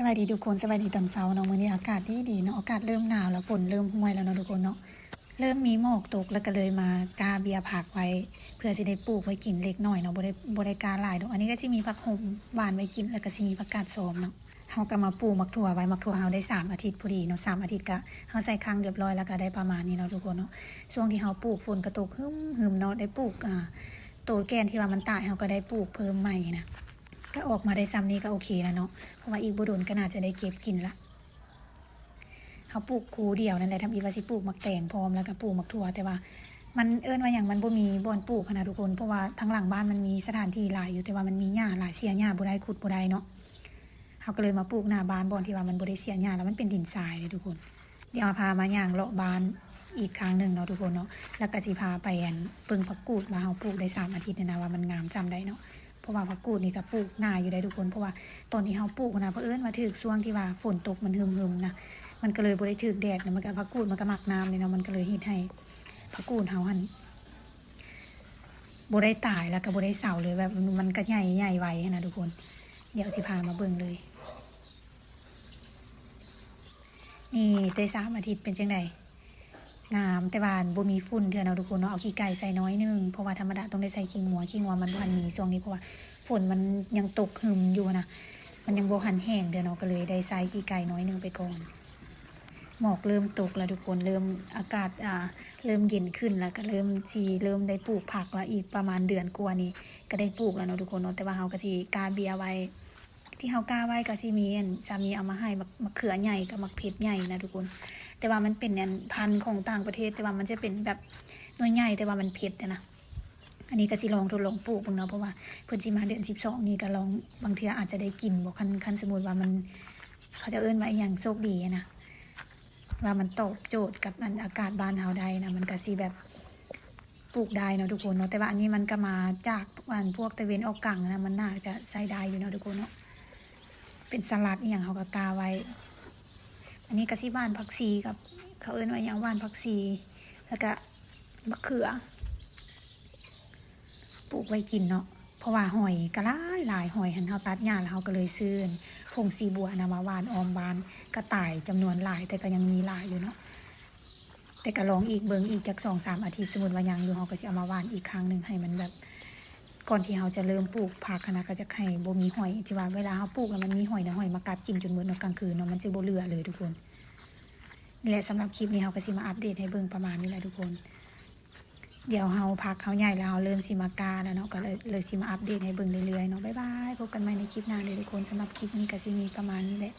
ສະບາຍດີທຸກຄົນ ສະບາຍດີຕອນເຊົ້າເນາະ. ມື້ນີ້ອາກາດດີໆເນາະ ອາກາດເລີ່ມໜາວແລ້ວ ຝົນເລີ່ມຫ້ວຍແລ້ວເນາະທຸກຄົນເນາະ. ເລີ່ມມີໝອກຕົກ ແລ້ວກໍເລີຍມາກ້າເບ້ຍຜັກໄວ້ ເພື່ອຊິໄດ້ປູກໄວ້ກິນເລັກນ້ອຍເນາະ ບໍ່ໄດ້ ບໍ່ໄດ້ກ້າຫຼາຍດອກ. ອັນນີ້ກໍຊິມີຜັກໂຮມຫວ່ານໄວ້ກິນ ແລ້ວກໍຊິມີຜັກກາດຊອມເນາະ. ເຮົາກໍມາປູກໝາກຖົ່ວໄວ້ ໝາກຖົ່ວເຮົາໄດ້ສາມອາທິດພໍດີເນາະ ສາມອາທິດກໍເຮົາໃສ່ຄັ້ງຮຽບຮ້ອຍ ແລ້ວກໍໄດ້ປະມານນີ້ເນາະທຸກຄົນເນາະ. ຊ່ວງທີ່ເຮົາປູກຝົນກໍຕົກຫຶມໆເນາະ ໄດ້ປູກ ອ່າ ໂຕແກ່ນທີ່ວ່າມັນຕາຍ ເຮົາກໍໄດ້ປູກເພີ່ມໃໝ່ນະ. ກໍອອກມາໄດ້ຊ່ຳນີ້ກໍໂອເຄແລ້ວເນາະ ເພາະວ່າອີກບໍ່ດົນກໍໜ້າຈະໄດ້ເກັບກິນລະ. ເຮົາປູກຄູ່ດຽວນັ້ນແຫຼະ ທຳອິດວ່າຊິປູກໝາກແຕງພ້ອມ ແລ້ວກໍປູກໝາກຖົ່ວ ແຕ່ວ່າມັນເອີ້ນວ່າຫຍັງ ມັນບໍ່ມີບ່ອນປູກຫັ້ນນະທຸກຄົນ ເພາະວ່າທາງຫຼັງບ້ານມັນມີສະຖານທີ່ຫຼາຍຢູ່ ແຕ່ວ່າມັນມີຫຍ້າຫຼາຍ ເສຍຫຍ້າບໍ່ໄດ້ ຂຸດບໍ່ໄດ້ເນາະ. ເຮົາກໍເລີຍມາປູກໜ້າບ້ານ ບ່ອນທີ່ວ່າມັນບໍ່ໄດ້ເສຍຫຍ້າ ແລ້ວມັນເປັນດິນຊາຍເດ້ທຸກຄົນ. ດຽວເຮົາພາມາຍ່າງເລາະບ້ານອີກຄັ້ງໜຶ່ງເນາະທຸກຄົນເນາະ ແລ້ວກໍຊິພາໄປ ອັນ ເບິ່ງຜັກກູດວ່າເຮົາປູກໄດ້ສາມອາທິດນີ້ນະ ວ່າມັນງາມຊ່ຳໃດເນາະ. ເພາະວ່າຜັກກູດນີ້ກໍປູກງ່າຍຢູ່ໄດ໋ທຸກຄົນ ເພາະວ່າຕອນທີ່ເຮົາປູກຫັ້ນນະ ເຜອີນວ່າຖືກຊ່ວງທີ່ວ່າຝົນຕົກມັນຫຶມໆນະ ມັນກໍເລີຍບໍ່ໄດ້ຖືກແດດນະ. ມັນກໍ ຜັກກູດມັນກໍມັກນ້ຳເດ້ເນາະ ມັນກໍເລີຍເຮັດໃຫ້ຜັກກູດເຮົາຫັ້ນບໍ່ໄດ້ຕາຍ ແລ້ວກໍບໍ່ໄດ້ເຊົາເລີຍ ແບບມັນກໍໃຫຍ່ ໃຫຍ່ໄວຫັ້ນນະທຸກຄົນ. ດຽວຊິພາມາເບິ່ງເລີຍ. ນີ້ໄດ້ສາມອາທິດ ເປັນຈັ່ງໃດ? ງາມ ແຕ່ວ່າບໍ່ມີຝຸ່ນເທື່ອເນາະທຸກຄົນເນາະ. ເອົາຂີ້ໄກ່ໃສ່ໜ້ອຍໜຶ່ງ ເພາະວ່າທຳມະດາຕ້ອງໄດ້ໃສ່ຂີ້ງົວ ຂີ້ງົວມັນບໍ່ທັນມີຊ່ວງນີ້ ເພາະວ່າຝົນມັນຍັງຕົກຫຶມຢູ່ນະ ມັນຍັງບໍ່ທັນແຫ້ງເທື່ອເນາະ ກໍເລີຍໄດ້ໃສ່ຂີ້ໄກ່ໜ້ອຍໜຶ່ງໄປກ່ອນ. ໝອກເລີ່ມຕົກແລ້ວທຸກຄົນ ເລີ່ມ ອາກາດ ອ່າ ເລີ່ມເຢັນຂຶ້ນ ແລ້ວກໍເລີ່ມຊິເລີ່ມໄດ້ປູກຜັກລະ ອີກປະມານເດືອນກວ່ານີ້ກໍໄດ້ປູກແລ້ວເນາະທຸກຄົນເນາະ. ແຕ່ວ່າເຮົາກໍຊິກ້າເບ້ຍໄວ້ ທີ່ເຮົາກ້າໄວ້ກໍຊິມີ ອັນ ສາມີເອົາມາໃຫ້ ໝາກ ໝາກເຂືອໃຫຍ່ກັບໝາກເຜັດໃຫຍ່ນະທຸກຄົນ. ແຕ່ວ່າມັນເປັນ ອັນ ພັນຂອງຕ່າງປະເທດ ແຕ່ວ່າມັນຈະເປັນແບບໜ່ວຍໃຫຍ່ ແຕ່ວ່າມັນເຜັດຫັ້ນນະ. ອັນນີ້ກໍຊິລອງທົດລອງປູກເບິ່ງເນາະ ເພາະວ່າເພິ່ນຊິມາເດືອນສິບສອງນີ້ ກໍລອງ ບາງເທື່ອອາດຈະໄດ້ກິນບໍ່ ຄັນ ຄັນສົມມຸດວ່າມັນ ເຂົາເຈົ້າເອີ້ນວ່າອີ່ຫຍັງ ໂຊກດີຫັ້ນນະ ວ່າມັນຕອບໂຈດກັບ ອັນ ອາກາດບ້ານເຮົາໄດ້ນະ ມັນກໍຊິແບບ ປູກໄດ້ເນາະທຸກຄົນເນາະ. ແຕ່ວ່າອັນນີ້ມັນກໍມາຈາກ ອັນ ພວກຕາເວັນອອກກາງນະ ມັນໜ້າຈະໃຊ້ໄດ້ຢູ່ເນາະທຸກຄົນເນາະ. ເປັນສະຫຼັດອີ່ຫຍັງເຮົາກໍກ້າໄວ້. ອັນນີ້ກໍຊິຫວ່ານຜັກຊີກັບ ເຂົາເອີ້ນວ່າຫຍັງ ຫວ່ານຜັກຊີ ແລ້ວກໍໝາກເຂືອ ປູກໄວ້ກິນເນາະ. ເພາະວ່າຫອຍກໍຫຼາຍໆ ຫອຍຫັ້ນ ເຮົາຕັດຫຍ້າແລ້ວ ເຮົາກໍເລີຍຊື້ ອັນ ຜົງຊີບົວນະ ມາຫວ່ານອ້ອມບ້ານ ກໍຕາຍຈຳນວນຫຼາຍ ແຕ່ກໍຍັງມີຫຼາຍຢູ່ເນາະ. ແຕ່ກໍລອງອີກ ເບິ່ງອີກຈັກສອງສາມອາທິດ ສົມມຸດວ່າຍັງຢູ່ ເຮົາກໍຊິເອົາມາຫວ່ານອີກຄັ້ງໜຶ່ງ ໃຫ້ມັນແບບ ກ່ອນທີ່ເຮົາຈະເລີ່ມປູກຜັກຫັ້ນນະ ກໍຈະໃຫ້ບໍ່ມີຫອຍ ທີ່ວ່າເວລາເຮົາປູກແລ້ວມັນມີຫອຍນະ ຫອຍມາກັດກິນຈົນໝົດເນາະ ກາງຄືນເນາະ ມັນຈະບໍ່ເຫຼືອເລີຍທຸກຄົນ. ແລະ ສຳລັບຄລິບນີ້ ເຮົາກໍຊິມາອັບເດດໃຫ້ເບິ່ງປະມານນີ້ແຫຼະທຸກຄົນ. ດຽວເຮົາ ຜັກເຮົາໃຫຍ່ແລ້ວ ເຮົາເລີ່ມຊິມາກ້າແລ້ວເນາະ ກໍເລີຍ ເລີຍຊິມາອັບເດດໃຫ້ເບິ່ງເລື້ອຍໆເນາະ. ບາຍບາຍ ພົບກັນໃໝ່ໃນຄລິບໜ້າເດີທຸກຄົນ. ສຳລັບຄລິບນີ້ກໍຊິມີປະມານນີ້ແຫຼະ.